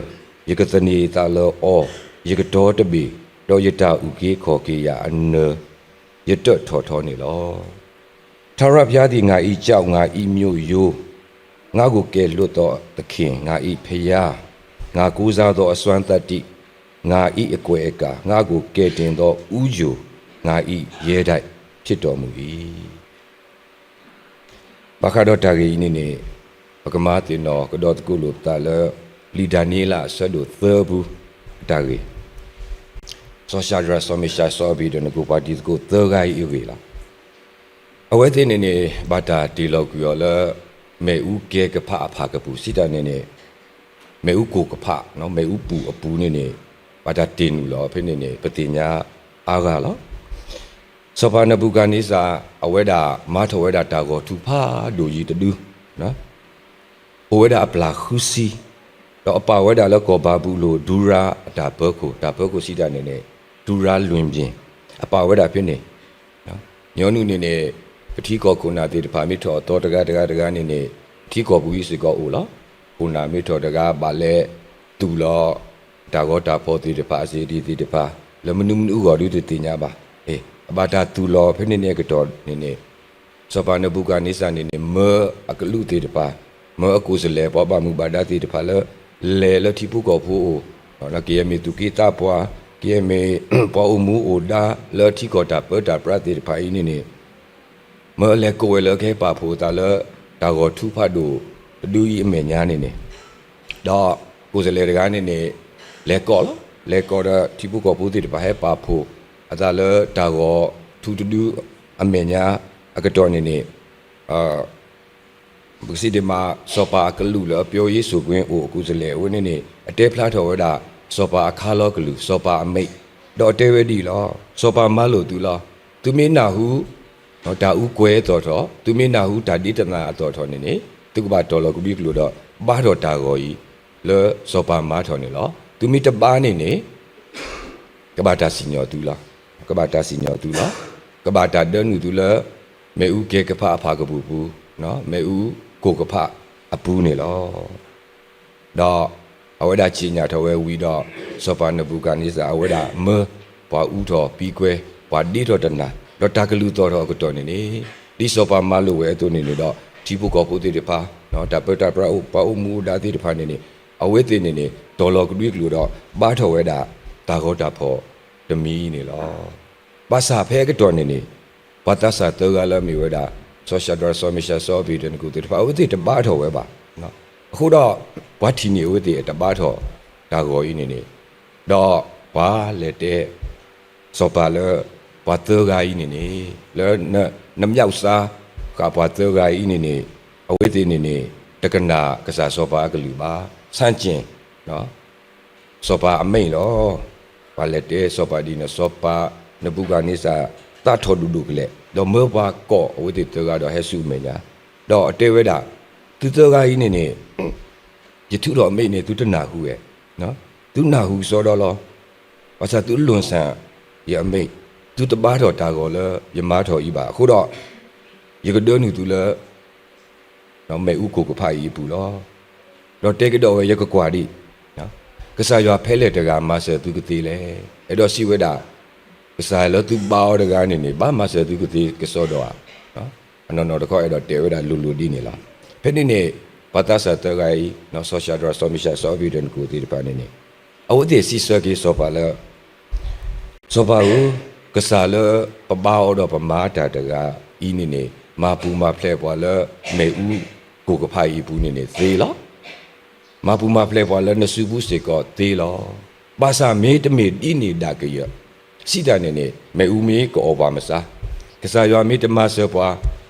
ယကသန့ၤသးလၢအီၤ, ယကတီၤတဘ့ၣ်, ဒီးယတၢ်အုၣ်က့ၤခီၣ်က့ၤယၤအနၢၤ, ယတၢးထီၣ်ထီန့ၣ်လီၤ. ထာဝရဘုရားသည် ငါ၏ကျောက်, ငါ၏မြို့ရိုး, ငါ့ကိုကယ်လွှတ်သောသခင်, ငါ၏ဘုရား, ငါကိုးစားသောအစွမ်းသတ္တိ, ငါ၏အကွယ်အကာ, ငါ့ကိုကယ်တင်သောဦးချို, ငါ၏ရဲတိုက်ဖြစ်တော်မူ၏. ဘၣ်ဃးဒီးတၢ်ဂ့ၢ်အံၤန့ၣ်န့ၣ် ပကမၤသ့ၣ်နီၣ်ကဒီးသကိးလိာ်ပသးလၢ ပျံၤဒၤနံးယ့လးအဆၢဒိၣ်သၢပူၤအတၢ်ဂ့ၢ်, စီၤၡၤဒြး စီၤမ့ၡး စီၤအဘ့းနကိၤ ပှၤတံၤသကိးသၢဂၤအံၤအဂ့ၢ်လီၤ. အဝဲသ့ၣ်န့ၣ်န့ၣ် ဘၣ်တၢ်တ့ၢ်လီၤကွံာ်အီၤလၢ မ့ၣ်အူကဲကဖးအဖၣ်ကပူၤ စံးတၢ်န့ၣ်န့ၣ် မ့ၣ်အူကိၢ်ကဖး, မ့ၣ်အူပူၤအပူၤန့ၣ်န့ၣ် ဘၣ်တၢ်တ့ၢ်နုာ်လီၤဖဲန့ၣ်န့ၣ် ပသ့ၣ်ညါအါဂၤလီၤ. စီၤပၤနဘူၤခၣ်န့စၢ် အဝဲဒၣ်မၤထီၣ်ဝဲဒၣ်တၢ်ဂီၤထူဖးဒိၣ်ယံၤတဒု အိၣ်ဝဲဒၣ်အပျၢ်ဃုဆံ, ဒီးအပာ်ဝဲဒၣ်လၢကီၢ်ဘၤဘူလိၣ် ဒူရၤအတၢ်ပၢခိၣ်, တၢ်ပၢခိၣ်စံးတၢ်န့ၣ်န့ၣ် ဒူရၤလွံၢ်ဘျ့ၣ် အပာ်ဝဲဒၣ်ဖဲန့ၣ်, ညီနုၢ်န့ၣ်န့ၣ် ပထံကီၢ်ခိၣ်နၢ်သ့ၣ်တဖၣ် မ့ၢ်ထီၣ်အသီတဂၤတဂၤတဂၤန့ၣ်န့ၣ် ထံကီၢ်ပူၤအံၤစ့ၢ်ကီးအိၣ်လီၤ. ခိၣ်နၢ်မ့ၢ်ထီၣ်တဂၤဘၣ်လဲၤသူၣ်လီၤ တၢ်ဂီၤတၢ်ဖီၣ်သ့ၣ်တဖၣ် အစ့ဒံးသ့ၣ်တဖၣ် လၢမနုၤမနုၤအဂီၢ်ဒုတသ့ၣ်ညါဘၣ်. အဘၣ်တၢ်သူၣ်လီၤဖဲန့ၣ်န့ၣ်အကတီၢ်န့ၣ်န့ၣ် စီၤပၤနဘူၤခၣ်န့စၢ်န့ၣ်န့ၣ် မၢအကလူးသ့ၣ်တဖၣ်, မၢအကိၣ်စလဲၣ် ပှၤဘၣ်မူဘၣ်ဒါသ့ၣ်တဖၣ်လၢ လဲၤလၢထံဖိကီၢ်ဖိအအိၣ်, ကယဲၢ်မ့ၢ်သူၣ်က့သးပှၢ်, ကယဲၢ်မ့ၢ်ပှၤအိၣ်မူအိၣ်ဒါလၢထံကီၢ်တၢ်ပၢတၢ်ပြးသ့ၣ်တဖၣ်အံၤန့ၣ်န့ၣ် မၢအလဲၤကိးဝဲလၢကဟဲပာ်ဖှိၣ်အသးလၢ တၢ်ဂီၤထူဖးဒိၣ်တဒုအံၤအမဲာ်ညါန့ၣ်န့ၣ်, ဒီးကိၣ်စလဲၣ်တဂၤန့ၣ်န့ၣ် လဲၤကိးလီၤ. လဲၤကိးဒီးထံဖိကီၢ်ဖိသ့ၣ်တဖၣ်ဟဲပာ်ဖှိၣ်အသးလၢတၢ်ဂီၤထူတဒုအမဲာ်ညါ အကတီၢ်န့ၣ်န့ၣ် ပကစံးဒ်မး စီၤပၤအကလူးလၢအပျီယ့ၣ်စိကွ့အိၣ်အကိၣ်စလဲၣ်အဝဲန့ၣ်န့ၣ် အတဲဖျါထီၣ်ဝဲဒၣ် စီၤပၤအခါလီၤကလုၢ် စီၤပၤအမဲာ်, ဒီးအတဲဝဲဒ်အံၤလီၤ. စီၤပၤမၤလိာ်သုလီၤ. သုမ့ၢ်နၢ်ဟူ တၢ်အူကွဲၤအသီၣ်ထီၣ်, သုမ့ၢ်နၢ်ဟူတၢ်ဒ့တနၢ်အသီၣ်ထီၣ်န့ၣ်န့ၣ် သုကဘၣ်တီၢ်လီၤကဒွံကျိာ်ဒီး ဘါထီၣ်တၢ်ဂီၤအံၤ လၢစီၤပၤမၤထီၣ်န့ၣ်လီၤ. သုမ့ၢ်တဘါန့ၣ်န့ၣ် ကဘၣ်တၢ်စံၣ်ညီၣ်သုလီၤ. ကဘၣ်တၢ်စံၣ်ညီၣ်သုလီၤ. ကဘၣ်တၢ်ဒၢနုာ်သုလၢ မ့ၣ်အူကဲကဖးအဖၣ်ကပူၤပူၤ, မ့ၣ်အူကိၢ်ကဖးအပူၤန့ၣ်လီၤ. ဒီးအဝဲဒၣ်စံၣ်ညီၣ်ထီၣ်ဝဲဝံၤဒီး စီၤပၤနဘူၤခၣ်န့စၢ် အဝဲဒၣ်မၢပှၤအူထီၣ်ပံကွဲၤ ပှၤဒ့ထီၣ်တနၢ် ဒီးတၢ်ကလုၢ်သီၣ်ထီၣ်အကတီၢ်န့ၣ်န့ၣ် ဒ်စီၤပၤမၤလိာ်ဝဲအသိးန့ၣ်န့ၣ်ဒီး ထံဖိကီၢ်ဖိသ့ၣ်တဖၣ် တၢ်ပၢတၢ်ပြးအိၣ် ပှၤအိၣ်မူအိၣ်ဒါသ့ၣ်တဖၣ်န့ၣ်န့ၣ် အဝဲသ့ၣ်န့ၣ်န့ၣ် တီၢ်လီၤကဒွံကျိာ်ဒီး ဘါထီၣ်ဝဲဒၣ် တၢ်ဂီၤတၢ်ဖီၣ်တမံၤန့ၣ်လီၤ. ဘၣ်ဆၣ်ဖဲအကတီၢ်န့ၣ်န့ၣ် ပှၤသးစၢ်သၢဂၤလၢအမ့ၢ်ဝဲဒၣ် စီၤၡၤဒြး စီၤမ့ၡး စီၤအဘ့းနကိၤသ့ၣ်တဖၣ် အဝဲသ့ၣ်တဘါထီၣ်ဝဲဘၣ်. အဃိဒီး ပှၤထံၣ်န့ၢ်အဝဲသ့ၣ်အတဘါထီၣ်တၢ်ဂီၤအံၤန့ၣ်န့ၣ် ဒီးပှၤလဲၤတဲ စီၤပၤလၢ ပှၤသၢဂၤအံၤန့ၣ်န့ၣ် လၢန နမြောက်စား ဃာ်ပှၤသၢဂၤအံၤန့ၣ်န့ၣ် အဝဲသ့ၣ်န့ၣ်န့ၣ် တကနၣ်ကစၢ်စီၤပၤအကလုၢ်ဘၣ်, ဆန့်ကျင် စီၤပၤအမိန့်လီၤ. ပှၤလဲၤတဲစီၤပၤဒ်န့ၣ် စီၤပၤနဘူၤခၣ်န့စၢ် သးထီၣ်ဒိၣ်ဒိၣ်ကလဲာ်, ဒီးမၢပှၤကိးအဝဲသ့ၣ်သၢဂၤဒီးဟဲဆူအမဲာ်ညါ, ဒီးအတဲဝဲဒၣ်, သုသၢဂၤအံၤန့ၣ်န့ၣ် ယထုးထီၣ်အမိန့်န့ၣ် သုတနၢ်ဟူဧါ, သုနၢ်ဟူကစီဒီလီၤ. ဘၣ်ဆၣ်သုလိၣ်ဆၣ်ယအမိန့်, သုတဘါထီၣ်တၢ်ဂီၤလၢယမၤထီၣ်အံၤဘၣ်. အဃိဒီး ယကဒၢနုာ်သုလၢ မ့ၣ်အူကိၢ်ကဖးအံၤအပူၤလီၤ. ဒီးတဲကဒီးဝဲ ယကကွၢ်ဒံး, ကစၢ်ယွၤဖဲလဲၣ်တဂၤမၤစၢၤသုကသ့လဲၣ်. အဲၣ်ဒိးစံးဝဲဒၣ်, ကစၢ်လၢသုဘါအီၤတဂၤန့ၣ်န့ၣ် ဘၣ်မၤစၢၤသုကသ့ကစီဒီဧါ. အနီၢ်နီၢ်တခီအဲၣ်ဒိးတဲဝဲဒၣ်လိၤလိၤဒ်န့ၣ်လီၤ. ဖဲန့ၣ်န့ၣ် ပှၤသးစၢ်သၢဂၤအံၤ စီၤၡၤဒြး စီၤမ့ၡး စီၤအဘ့းနကိၤသ့ၣ်တဖၣ်န့ၣ်န့ၣ် အဝဲသ့ၣ်စံးဆၢက့ၤစီၤပၤလၢ စီၤပၤဧၢ, ကစၢ်လၢပဘါအီၤဒီးပမၤတၢ်တဂၤအံၤန့ၣ်န့ၣ် မၤပူၤမၤဖျဲးပှၤလၢမ့ၣ်အူကိၢ်ကဖးအံၤအပူၤန့ၣ်န့ၣ်သ့လီၤ. မၤပူၤမၤဖျဲးပှၤလၢနစုပူၤစ့ၢ်ကီးသ့လီၤ. ဘၣ်ဆၣ်မ့တမ့ၢ်ဒ်န့ၣ်ဒၣ်ကယၢၢ်, စံးတၢ်န့ၣ်န့ၣ် မ့ၣ်အူမ့ၢ်ကအီၣ်ပှၤမစါ, ကစၢ်ယွၤမ့ၢ်တမၤစၢၤပှၤ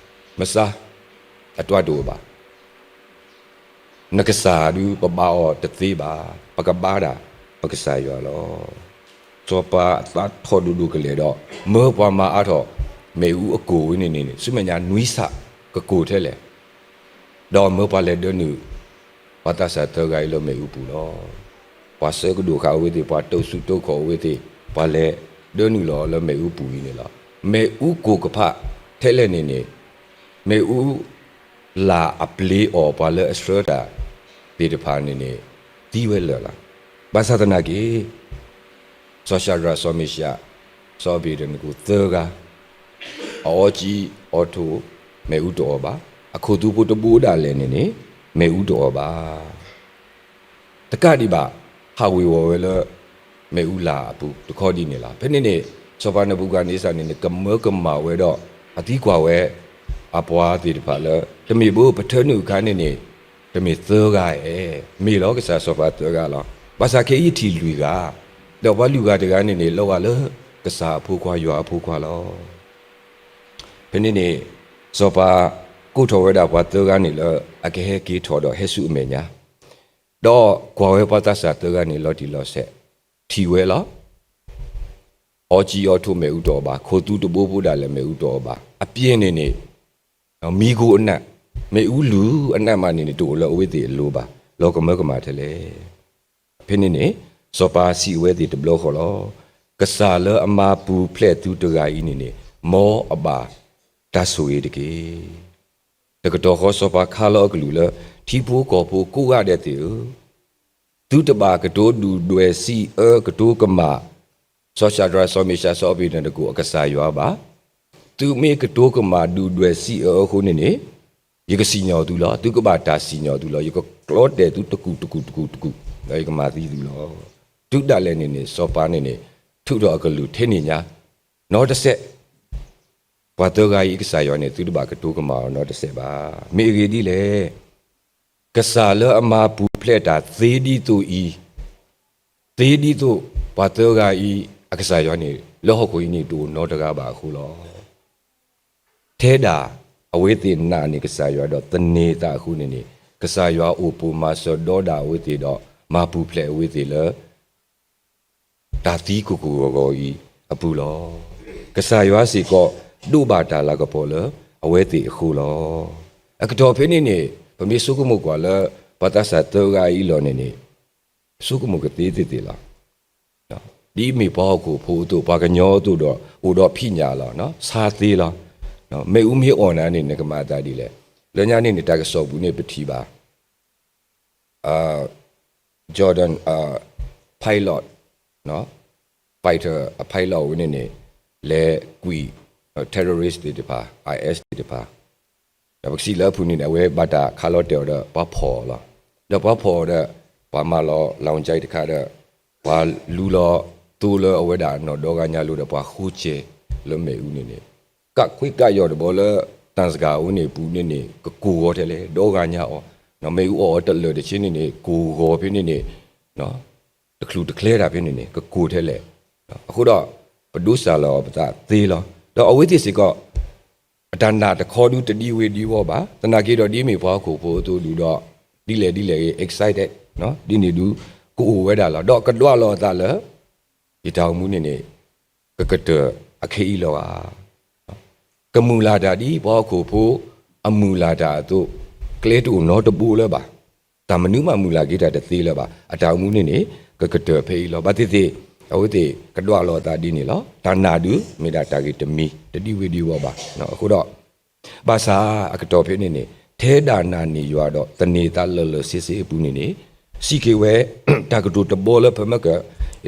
မစါ, အတၢ်တအိၣ်ဘၣ်. နကစၢ်ဒုးပဘါအီၤတသ့ဘၣ်, ပကဘါဒၣ်ပကစၢ်ယွၤလီၤ. စီၤပၤအသးထီၣ်ဒိၣ်ဒိၣ်ကလဲာ်ဒီး မၢပှၤမၤအါထီၣ်မ့ၣ်အူအကိၢ်ဝဲန့ၣ်န့ၣ် ဆူမဲာ်ညါနွံဆၣ်ကကိၢ်ထဲလဲၣ်. ဒီးမၢပှၤလဲၤဒၢနုာ် ပှၤသးစၢ်သၢဂၤအံၤလၢမ့ၣ်အူပူၤလီၤ. ပှၤဆှၢကဒိၣ်ဃာ်အဝဲသ့ၣ်, ပှၤတိစၢၤတိခီၣ်အဝဲသ့ၣ်, ပှၤလဲၤဒၢနုာ်လီၤလၢမ့ၣ်အူပူၤအံၤန့ၣ်လီၤ. မ့ၣ်အူကိၢ်ကဖးထဲလဲၣ်န့ၣ်န့ၣ် မ့ၣ်အူလၢ်အပျ့ၤအီၣ်ပှၤလၢအဆှၢတၢ်သ့ၣ်တဖၣ်န့ၣ်န့ၣ် သံဝဲလၢာ်လီၤ. ဘၣ်ဆၣ်သနာ်က့ စီၤၡၤဒြး စီၤမ့ၡး စီၤအဘ့းနကိၤသၢဂၤ အအီစံာ်အီထိၣ် မ့ၣ်အူတအီၣ်ဘၣ်, အခိၣ်သူဖိတဘိဒၣ်လဲာ်န့ၣ်န့ၣ် မ့ၣ်အူတအီၣ်ဘၣ်. တကးဒံးဘၣ် ဟးဝ့ၤဝီၤဝဲလၢ မ့ၣ်အူလၢ်အပူၤတခီဒ်န့ၣ်လီၤ. ဖဲန့ၣ်န့ၣ် စီၤပၤနဘူၤခၣ်န့စၢ်န့ၣ်န့ၣ် ကမၢကမၣ်ဝဲဒီး အသံကွၢ်ဝဲ အပှၤသ့ၣ်တဖၣ်လၢ တမ့ၢ်ဘၣ် ပထၢနုာ်အခါန့ၣ်န့ၣ် တမ့ၢ်သၢဂၤဧါ, မ့ၢ်လီၤ ကစၢ်စီၤပၤသၢဂၤလီၤ. ဘၣ်ဆၣ်ခဲအံၤထံၣ်လွံၢ်ဂၤ, ဒီးပှၤလွံၢ်ဂၤတဂၤန့ၣ်န့ၣ် လီၤဂာ်လၢကစၢ်အဖိခွါယွၤအဖိခွါလီၤ. ဖဲန့ၣ်န့ၣ် စီၤပၤကိးထီၣ်ဝဲဒၣ်ပှၤသၢဂၤန့ၣ်လၢ အကဟဲက့ၤထီၣ်ဒီးဟဲဆူအမဲာ်ညါ, ဒီးကွၢ်ဝဲပှၤသးစၢ်သၢဂၤန့ၣ်လီၤတံၢ်လီၤဆဲး, ထံၣ်ဝဲလီၤ. အီစံာ်အီထိၣ်မ့ၣ်အူတအီၣ်ဘၣ်, ခိၣ်သူတဘိဖိဒၣ်လဲာ်မ့ၣ်အူတအီၣ်ဘၣ်, အပျ့ၤန့ၣ်န့ၣ် မံခိအနၢ်, မ့ၣ်အူလုၢ်အနၢ်မးန့ၣ်န့ၣ် တအိၣ်လၢအဝဲသ့ၣ်အလိၤဘၣ်, လီၤကမၢကမၣ်ထဲလဲၣ်. ဖဲန့ၣ်န့ၣ် စီၤပၤစံးအဝဲသ့ၣ်တဘျီဃီလီၤ. ကစၢ်လၢအမၤပူၤဖျဲးသုတဂၤအံၤန့ၣ်န့ၣ် မ်အဘၣ်တၢ်ဆိၣ်ဂ့ၤတက့ၢ်. တကတီၢ်ဃီ စီၤပၤခါလီၤအကလုၢ်လၢ ထံဖိကီၢ်ဖိကိးဂၤဒဲးသ့ၣ်ဧၢ, သုတဘၣ်ကတိၤဒုၣ်ဒွဲၣ်စံးအၢကတိၤကမၣ် စီၤၡၤဒြး စီၤမ့ၡး စီၤအဘ့းနကိၤအကစၢ်ယွၤဘၣ်. သုမ့ၢ်ကတိၤကမၣ်ဒုၣ်ဒွဲၣ်စံးအၢအဃိန့ၣ်န့ၣ် ယကစံၣ်ညီၣ်သုလီၤ. သုကဘၣ်တၢ်စံၣ်ညီၣ်သုလီၤ. ယကကျီတဲာ်သုတကူာ်တကူာ်တကူာ်တကူာ်, ဒီးယကမၤသံသုလီၤ. တုၤဒၣ်လဲာ်န့ၣ်န့ၣ် စီၤပၤန့ၣ်န့ၣ် ထုးထီၣ်အကလုၢ်ထဲန့ၣ်ညါ နီတစဲး, ပှၤသၢဂၤအံၤအကစၢ်ယွၤန့ၣ် သုတဘၣ်ကတိၤကမၣ်အီၤနီတစဲးဘၣ်. မ့ၢ်အဂ့ၢ်ဒ်လဲၣ်, ကစၢ်လၢအမၤပူၤဖျဲးတၢ်သ့ဒ်သိးအံၤ, သ့ဒ်သိးပှၤသၢဂၤအံၤ အကစၢ်ယွၤန့ၣ် လၢဟီၣ်ခိၣ်အံၤန့ၣ် တအိၣ်နီတဂၤဘၣ်အဃိလီၤ. ထဲဒၣ်အဝဲသ့ၣ်နာ်န့ၢ်ကစၢ်ယွၤဒီးသန့ၤသးအဃိန့ၣ်န့ၣ် ကစၢ်ယွၤအိၣ်ပိာ်မၤစၢၤဒီဒၣ်အဝဲသ့ၣ်ဒီး မၤပူၤဖျဲးအဝဲသ့ၣ်လၢ တၢ်သံကိၢ်ကိၢ်ဂီၤဂီၤအံၤအပူၤလီၤ. ကစၢ်ယွၤစ့ၢ်ကီး ဒိးဘၣ်တၢ်လၤကပီၤလၢအဝဲသ့ၣ်အဃိလီၤ. အကတီၢ်ဖဲန့ၣ်န့ၣ် ပမ့ၢ်ဆိကမိၣ်ကွၢ်လၢ ပှၤသးစၢ်သၢဂၤအံၤအလီၢ်န့ၣ်န့ၣ် ဆိကမိၣ်ကသ့သ့သ့လီၤ. ဒ်အမ့ၢ်ပှၤဟီၣ်ခိၣ်ဖိအသိး ပှၤကညီအသိးဒီး အိၣ်ဒီးဖံးညၣ်လီၤ, ဆါသ့လီၤ. မ့ၣ်အူမ့ၢ်အီၣ်နၤန့ၣ် နကမၤအသးဒ်လဲၣ်. လၢညါန့ၣ်န့ၣ် တၢ်ကစီၣ်ပူၤန့ၣ် ပထံၣ်ဘၣ် Jordan pilot, fighter အ pilot ဝဲန့ၣ်န့ၣ် လဲၤကွံာ် terrorist သ့ၣ်တဖၣ် IS သ့ၣ်တဖၣ်, ဒီးပကစံးလၢအပူၤန့ၣ်န့ၣ် အဝဲဘၣ်တၢ်ခးလီၤတဲာ်အီၤဒီး ပှၤဖီၣ်အီၤလီၤ. ဒီးပှၤဖီၣ်အီၤဒီး ပှၤမၤလီၤ လောင်စာ တခါဒီး ပှၤလူလီၤသိလၢအဝဲဒၣ်နီၢ်ဒီဂၤညါလိၤဒီး ပှၤဃိစဲၤလၢမ့ၣ်အူန့ၣ်န့ၣ် ကးခွ့ကးယာ်တဘျီလၢ တၢ်စှၤအိၣ်န့ၣ်ပူၤန့ၣ်န့ၣ် ကကိၢ်ဂီၤထဲလဲၣ် ဒီဂၤညါအီၤ, မ့ၣ်အူအီၣ်အီၤတလၢာ်တဆ့န့ၣ်န့ၣ် ကိၢ်ဂီၤဖဲန့ၣ်န့ၣ် တချုးတချဲတၢ်ဖဲန့ၣ်န့ၣ် ကကိၢ်ထဲလဲၣ်. အဃိဒီး ပဒိးစၢ်လီၤပသးသ့လီၤ. ဒီးအဝဲသ့ၣ်စ့ၢ်ကီး အတၢ်နာ်တခီဒုတဒံဝ့ၤဒံဝီၢ်ဘၣ်. သနာ်က့ဒီးဒ်မ့ၢ်ပှၤဟီၣ်ခိၣ်ဖိအသိးဒုးဒီး ဒ်လဲၣ်ဒ်လဲၣ်ဂ့ၤ excited ဒ်န့ၣ်ဒုး ကအိၣ်ဝဲဒၣ်လီၤ. ဒီးကဒွးလီၤအသးလၢ ယတၢ်အိၣ်မူန့ၣ်န့ၣ် ကကတၢၢ်အခဲအံၤလီၤဧါ. ကမုာ်လၤတၢ်ဒ်ပှၤဟီၣ်ခိၣ်ဖိအမုာ်လၤတၢ်အသိး, ကျဲတအိၣ်နီတဘိလၢၤဘၣ်. တၢ်မနုၤမးမုာ်လၤက့ၤတၢ်တသ့လၢၤဘၣ်. အတၢ်အိၣ်မူန့ၣ်န့ၣ် ကကတၢၢ်ဖဲအံၤလီၤ. ဘၣ်သ့ၣ်သ့ၣ် အဝဲသ့ၣ်ကဒွးလီၤအသးဒ်န့ၣ်လီၤ. တၢ်နာ်ဒုး မ့ၢ်ဒၣ်တၢ်ဂ့ၤတမံၤ တဒံဝ့ၤဒံဝီၢ်ဘၣ်. အဃိဒီး ဘၣ်ဆၣ်အကတီၢ်ဖဲန့ၣ်န့ၣ် ထဲဒၣ်နာ်န့ၢ်ယွၤဒီးသန့ၤသးလၢာ်လၢာ်ဆ့ဆ့အပူၤန့ၣ်န့ၣ် စံးက့ၤဝဲ တၢ်ကတိၤတဘီလၢပမ့ၢ်က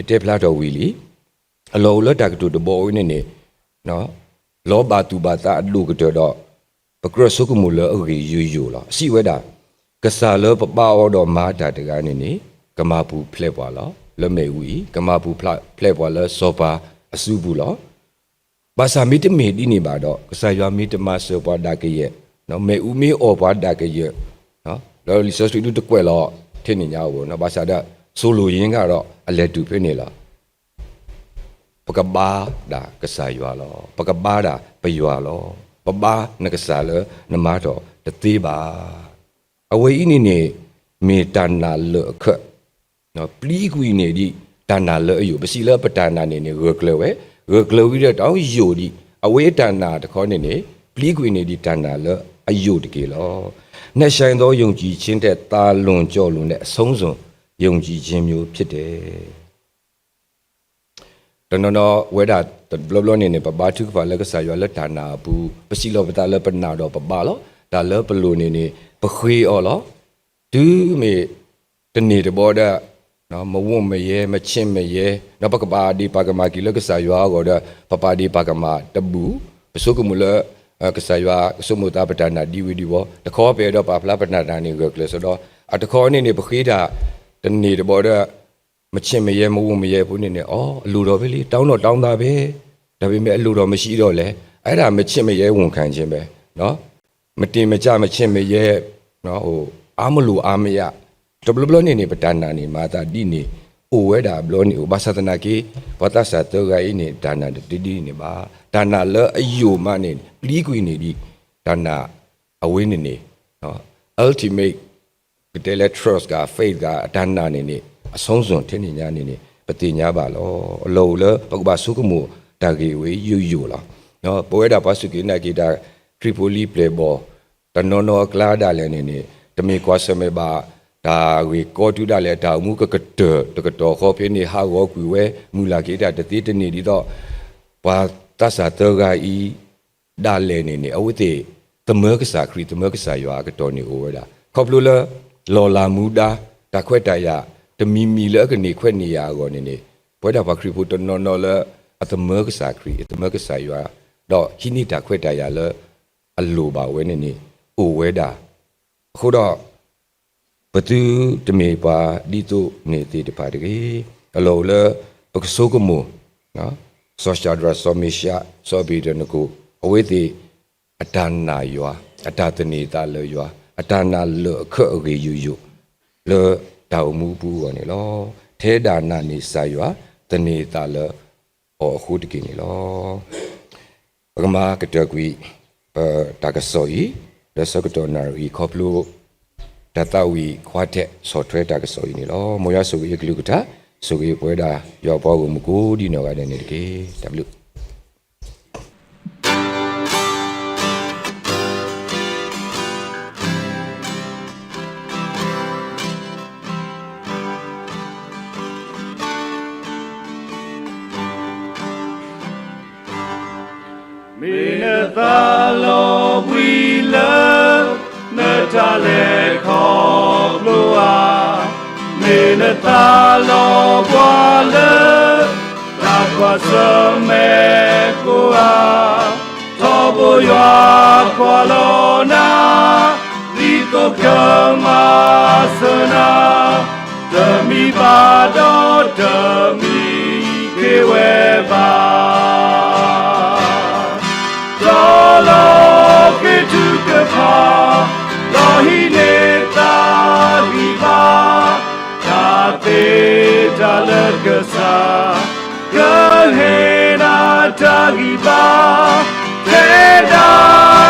တဲဖျါထီၣ်ဝံၤလံ. အလီၢ်အိၣ်လၢတၢ်ကတိၤတဘီအဝဲန့ၣ်န့ၣ် လီၤဘၣ်သူၣ်ဘၣ်သးအဒိၣ်ကတၢၢ်ဒီး ပကြၢးဆိကမိၣ်လၢအဂ့ၢ်ယိာ်ယိာ်လီၤ. စံးဝဲဒၣ်, ကစၢ်လၢပဘါအီၤဒီးမၤတၢ်တဂၤန့ၣ်န့ၣ် ကမၤပူၤဖျဲးပှၤလီၤ. လၢမ့ၣ်အူအံၤ ကမၤပူၤဖျဲးပှၤလၢစီၤပၤအစုပူၤလီၤ. ဘၣ်ဆၣ်မ့တမ့ၢ်ဒ်န့ၣ်ဘၣ်ဒီး ကစၢ်ယွၤမ့ၢ်တမၤစၢၤပှၤဒၣ်ကယဲၢ်, မ့ၣ်အူမ့ၢ်အီၣ်ပှၤဒၣ်ကယဲၢ်, လၢလံာ်စီဆှံဒုတကွဲးလီၤထဲန့ၣ်ညါအဂီၢ်, ဘၣ်ဆၣ်ဒီး ဆိုလိုရင်းကတော့ အလဲၤတုၤဖဲန့ၣ်လီၤ. ပကဘါဒၣ်ကစၢ်ယွၤလီၤ. ပကဘါဒၣ်ပယွၤလီၤ. ပဘါနကစၢ်လၢနမၤထီၣ်တသ့ဘၣ်. အဝဲအံၤန့ၣ်န့ၣ် မ့ၢ်တၢ်နာ်လၢာ်အခၢး ပျံကွံာ်န့ၢ်ဒံးတၢ်နာ်လၢအယိာ်. ပစံးလၢပတၢ်နာ်န့ၣ်န့ၣ် ဂၢၢ်ကျၢၤဝဲ, ဂၢၢ်ကျၢၤဝံၤဒီးတၢ်ယိာ်ဒံး. အဝဲအတၢ်နာ်တခီန့ၣ်န့ၣ် ပျံကွံာ်န့ၢ်ဒံးတၢ်နာ်လၢအယိာ်တက့ၢ်လီၤ. နက်ရှိုင်းသောယုံကြည်ခြင်းထက် သာလွန်ကျော်လွန်တဲ့ အဆုံးစွန်ယုံကြည်ခြင်းမျိုးဖြစ်တယ်. တနီၤနီၤဝဲဒၣ်တဘျီဘျီန့ၣ်န့ၣ် ပဘါထုကဖၣ်လၢကစၢ်ယွၤလၢတၢ်နာ်အပူၤ, ပစံးလီၤပသးလၢပနာ်ဒီးပဘါလီၤ. တၢ်လၢပလိၣ်န့ၣ်န့ၣ် ပဃ့အီၤလီၤ. တုၤမ့ၢ်တန့ၢ်တဘီဒီး မဝံၣ်မယဲ မဆ့ၣ်မယဲ ပကပာ်ဒ့ၣ်ပာ်ကမၣ်က့ၤလၢကစၢ်ယွၤအဂီၢ်ဒီး ပပာ်ဒ့ၣ်ပာ်ကမၣ်တဘူၣ်, ပဆိကမိၣ်လၢ ကစၢ်ယွၤကဆိကမိၣ်သးပတၢ်နာ်ဒံဝ့ၤဒံဝီၤ, တခီပအဲၣ်ဒိးပာ်ဖျါပတၢ်နာ်န့ၣ်ဂၢၢ်ကျၢၤစ့ၢ်ဒီး အတခီန့ၣ်န့ၣ် ပဃ့တၢ်တန့ၢ်တဘီဒီး မဆ့ၣ်မယဲ မဝံၣ်မယဲအပူၤန့ၣ်န့ၣ် အီ အလိၣ်ဒီးဖဲလံ တောင်းတော့တောင်းတာပဲ, ဒါပေမဲ့ အလိုတော်မရှိတော့လဲၣ်, အဲဒါ မဆ့ၣ်မယဲ ဝန်ခံခြင်းပဲ, မတင်မကျ မဆ့ၣ်မယဲ အားမလိုအားမရ တဘျီဘျီန့ၣ်န့ၣ် ပတၢ်နာ်န့ၣ် မၤသးဒ်န့ၣ် အိၣ်ဝဲဒၣ်ဘျီန့ၣ်အိၣ်, ဘၣ်ဆၣ်သနာ်က့ ပှၤသးစၢ်သၢဂၤအံၤန့ၣ် တၢ်နာ်တဒ်ဒ်န့ၣ်ဘၣ်. တၢ်နာ်လၢအယိာ်မးန့ၣ် ပျံကွံာ်န့ၢ်ဒံး တၢ်နာ်အဝဲန့ၣ်န့ၣ် ultimate ကတဲလၢ trust ဂ့ၤ faith ဂ့ၤ အတၢ်နာ်န့ၣ်န့ၣ် အဆုံးစွန်ထဲန့ၣ်ညါန့ၣ်န့ၣ် ပသ့ၣ်ညါဘၣ်လီၤ. အလီၢ်အိၣ်လၢပကဘၣ်ဆိကမိၣ်တၢ်ဂ့ၢ်ဝဲယိာ်ယိာ်လီၤ. ပဝဲဒၣ်ပှၤစူၢ်က့ၤနာ်က့ၤတၢ် ခရံာ်ဖိလံပျဲၢ်ဘီၣ် တနီၤနီၤအကျါဒၣ်လဲာ်န့ၣ်န့ၣ် တမ့ၢ်ကွၢ်ဆၢၣ်မဲာ်ဘၣ် တၢ်ဂ့ၢ်ကီတုၤဒၣ်လဲာ် တၢ်အိၣ်မူကကတၢၢ်တကတီၢ်ဃီဖဲန့ၣ် ဟးဂီၤကွံာ်ဝဲ မုၢ်လၢ်က့ၤတၢ်တသ့တန့ၢ်ဒ်သိး ပှၤသးစၢ်သၢဂၤအံၤ ဒၣ်လဲာ်န့ၣ်န့ၣ် အဝဲသ့ၣ် သမၢကစၢ်ခရံာ် သမၢကစၢ်ယွၤအကတီၢ်န့ၣ်အိၣ်ဝဲဒၣ် ခီဖျိလၢ လီၢ်လၤမူဒါ တၢ်ခွဲးတၢ်ယာ် တမံၤမံၤလၢအကန့ၢ်ခွဲးန့ၢ်ယာ်အဂီၢ်န့ၣ်န့ၣ် ပဝဲဒၣ်ပှၤခရံာ်ဖိတနီၤနီၤလၢ အသမၢကစၢ်ခရံာ် အသမၢကစၢ်ယွၤ ဒီးဟံးန့ၢ်တၢ်ခွဲးတၢ်ယာ်လၢ အလိၣ်ဘၣ်ဝဲန့ၣ်န့ၣ် အိၣ်ဝဲဒၣ် အဃိဒီး ပသုတမ့ၢ်ပှၤဒ်သိးန့ၣ်သ့ၣ်တဖၣ်တဂ့ၤ. အလီၢ်အိၣ်လၢ ပကဆိကမိၣ် စီၤၡၤဒြး စီၤမ့ၤၡး စီၤအဘ့းနကိၤ အဝဲသ့ၣ် အတၢ်နာ်ယွၤ အတၢ်သန့ၤသးလၢယွၤ အတၢ်နာ်လၢာ်အခၢးအဂ့ၢ်ယိာ်ယိာ် လၢတၢ်အိၣ်မူအပူၤအဂီၢ်န့ၣ်လီၤ. ထဲဒၣ်နာ်န့ၢ်ကစၢ်ယွၤ သန့ၤသးလၢအီၤအဃိတက့ၢ်န့ၣ်လီၤ. ပကမၤကတၢၢ်ကွံာ် ပတၢ်ကစီၣ်အံၤ လၢဆၢကတီၢ်နၣ်ရံၣ်အံၤ ခီဖျိ တၢ်သးဝံၣ်ခွါထဲးဆီၣ်ထွဲတၢ်ကစီၣ်အံၤန့ၣ်လီၤ. မ်ယွၤဆိၣ်ဂ့ၤအကလုၢ်ကထါ ဆိၣ်ဂ့ၤပဝဲဒၣ် ယွၤပှၤဂီၢ်မုၢ်ကိးဒံနီၢ်ဂၤဒဲးန့ၣ်တက့ၢ်. တၢ်ဘျုး မ့ၢ်နသးလီၤဘှံးလၢ နတၢ်လဲၤခီဖျိဧါ, မ့ၢ်နသးလီၤဘှါလၢ တၢ်ကွၢ်ဆၢၣ်မဲာ်ကိးဧါ, ထီဘိယွၤကွၢ်လီၤနၤ, ဒ်သိးကမၤစၢၤနၤ, တမံၤဘၣ်ဒီးတမံၤက့ၤဝဲဘၣ်. ဒီးလီၤဃ့ထုကဖၣ်, လီၤဟံးန့ၢ်သးဂံၢ်ဘါ, တၢ်သ့တၢ်လၢကစၢ်, ကဟ့ၣ်နၤတၢ်ဂံၢ်ဘါ, ထဲဒၣ်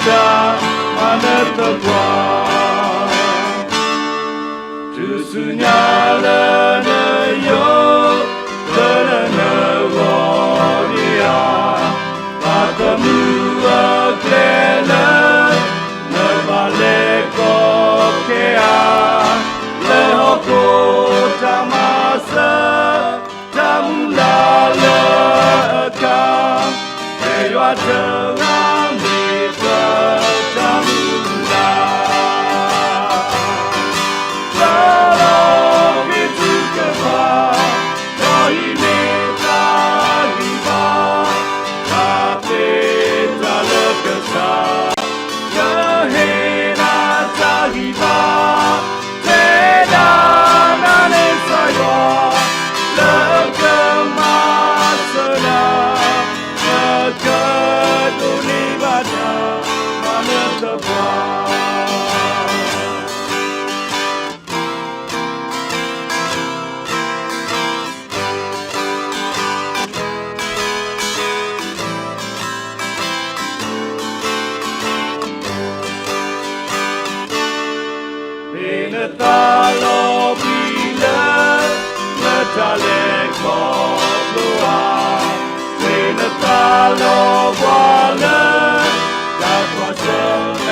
တၢ်မၤနၢၤသပှၢ် တုၤဆူညါလၢနယိာ် လၢနဂီၢ်န့ၣ်ဧါ, ဘၣ်သမူအကျဲလၢ နဘၣ်လဲၤကီခဲဧါ, လၢဟီၣ်ခိၣ်တၢ်မၤစၢၤ တၢ်မုၢ်လၢ်လၢအခါ ကယွၤတဂၤမ့ၢ်ပတၢ်မုၢ်လၢ်, တၢ်လီၤက့ၤတုၤကပၤ တၢ်ဟံးန့ၢ်တၢ်ဂံၢ်ဘါ, တၢ်သ့တၢ်လၢကစၢ် ကဟ့ၣ်နၤတၢ်ဂံၢ်ဘါ, တဲဒၣ်နၤန့ၣ်ကစၢ်ယွၤ လၢကမၤစၢၤနၤ, လၢကဒိးန့ၢ်ဘၣ်တၢ်မၤနၢၤသပှၢ် မ့ၢ်နသးလီၤဘှံးလၢ နတၢ်လဲၤခီဖျိဧါ, မ့ၢ်နသးလီၤဘှါလၢ တၢ်ကွၢ်ဆၢ